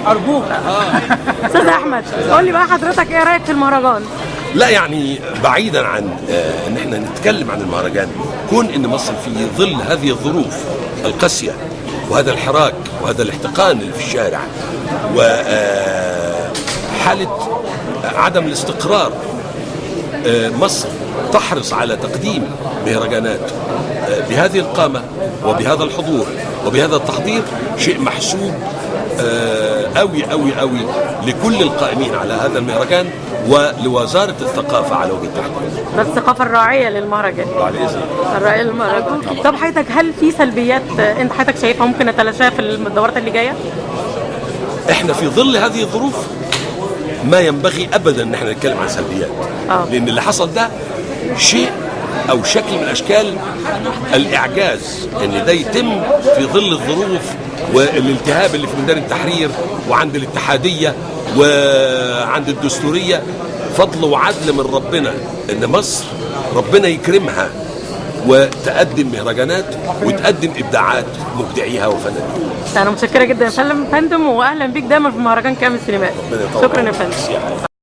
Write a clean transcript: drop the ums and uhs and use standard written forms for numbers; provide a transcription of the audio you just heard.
ارجوك. استاذ احمد، قول لي بقى حضرتك ايه رايك في المهرجان؟ لا يعني بعيدا عن ان احنا نتكلم عن المهرجان، كون ان مصر في ظل هذه الظروف القاسية وهذا الحراك وهذا الاحتقان اللي في الشارع وحاله عدم الاستقرار، مصر تحرص على تقديم مهرجانات بهذه القامة وبهذا الحضور وبهذا التحضير، شيء محسوب قوي قوي قوي لكل القائمين على هذا المهرجان ولوزارة الثقافة على وجه التحديد. بس الثقافة الراعيه للمهرجان. بعد إذنك. الراعيه للمهرجان. طب حضرتك هل في سلبيات انت حضرتك شايفها ممكن نتلاشاها في الدورات اللي جاية؟ احنا في ظل هذه الظروف ما ينبغي ابدا ان احنا نتكلم عن سلبيات، لان اللي حصل ده شيء او شكل من اشكال الاعجاز، ان ده يتم في ظل الظروف والالتهاب اللي في ميدان التحرير وعند الاتحادية وعند الدستورية. فضل وعدل من ربنا ان مصر ربنا يكرمها وتقدم مهرجانات وتقدم ابداعات مبدعيها وفنانيها. انا متشكره جدا يا فندم، واهلا بيك دايما في مهرجان كامل السينمائي. ربنا يطول شكرا يا عمرك. فندم.